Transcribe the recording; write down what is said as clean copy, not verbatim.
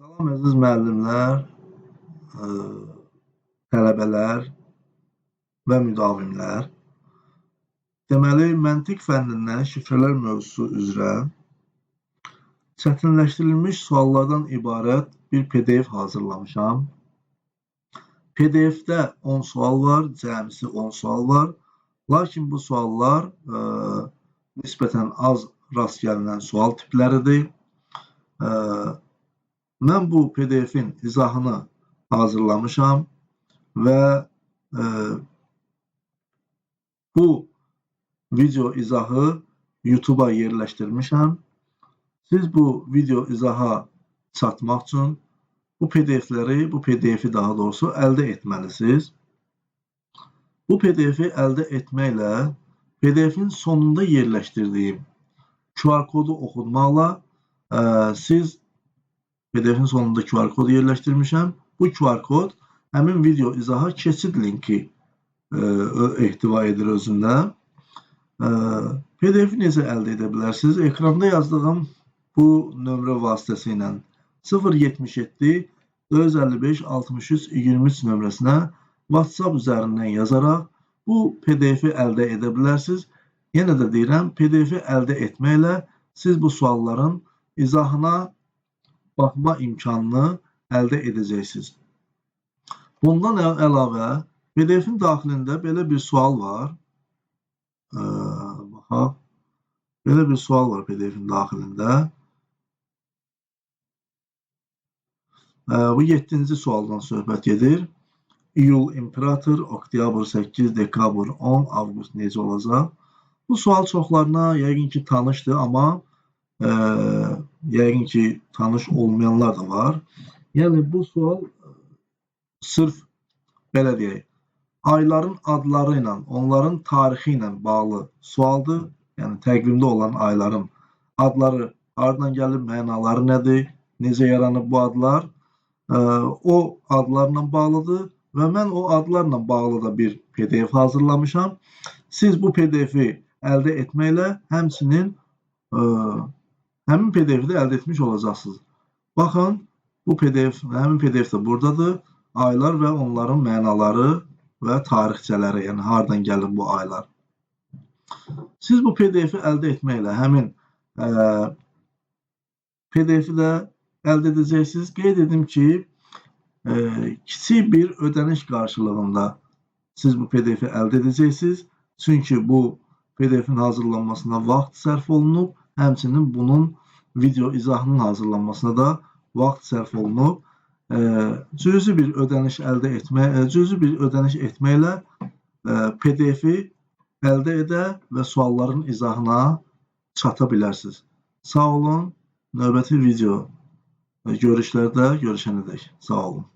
Salam əziz müəllimlər, tələbələr və müdavimlər. Deməli, məntiq fənnindən şifrələr mövzusu üzrə çətinləşdirilmiş suallardan ibarət bir PDF hazırlamışam. PDF-də 10 sual var, cəmisi 10 sual var. Lakin bu suallar nisbətən az rast gəlinən sual tipləridir. Mən bu PDF-in izahını hazırlamışam və bu video izahı YouTube-a yerləşdirmişəm. Siz bu video izaha çatmaq üçün bu PDF-ləri, bu PDF-i daha doğrusu əldə etməlisiniz. Bu PDF-i əldə etməklə PDF-in sonunda yerləşdirdiyim QR kodu oxutmaqla siz PDF-in sonunda QR kodu yerləşdirmişəm. Bu QR kod həmin video izaha keçid linki ehtiva edir özündə. PDF-i necə əldə edə bilərsiniz? Ekranda yazdığım bu nömrə vasitəsilə 077 455 63 23 nömrəsinə WhatsApp üzərindən yazaraq bu PDF-i əldə edə bilərsiniz. Yenə də deyirəm, PDF-i əldə etməklə siz bu sualların izahına baxma imkanını əldə edəcəksiniz. Bundan əlavə PDF-in daxilində belə bir sual var. Baxaq. Belə bir sual var PDF-in daxilində. Bu 7-ci sualdan söhbət gedir. İyul imperator, oktyabr 8, dekabr 10, avqust necə olacaq? Bu sual çoxlarına yəqin ki tanışdır, amma yəqin ki tanış olmayanlar da var. Yəni bu sual sırf belə deyək, ayların adları ilə, onların tarixi ilə bağlı sualdır. Yəni təqvimdə olan ayların adları hardan gəlib, mənaları nədir, necə yaranıb bu adlar, o adlarla bağlıdır və mən o adlarla bağlı da bir PDF hazırlamışam. Siz bu PDF-i əldə etməklə həmçinin həmin PDF-i də əldə etmiş olacaqsınız. Baxın, bu PDF, həmin PDF də buradadır. Aylar və onların mənaları və tarixçələri, yəni hardan gəlir bu aylar. Siz bu PDF-i əldə etməklə həmin PDF-i də əldə edəcəksiniz. Qeyd edim ki, kiçik bir ödəniş qarşılığında siz bu PDF-i əldə edəcəksiniz. Çünki bu PDF-in hazırlanmasına vaxt sərf olunub, həmçinin bunun video izahının hazırlanmasına da vaxt sərf olunub. Cüzi bir ödəniş əldə etmə, cüzi bir ödəniş etməklə PDF-i əldə edə və sualların izahına çata bilərsiniz. Sağ olun. Növbəti video görüşlərdə görüşənədək. Sağ olun.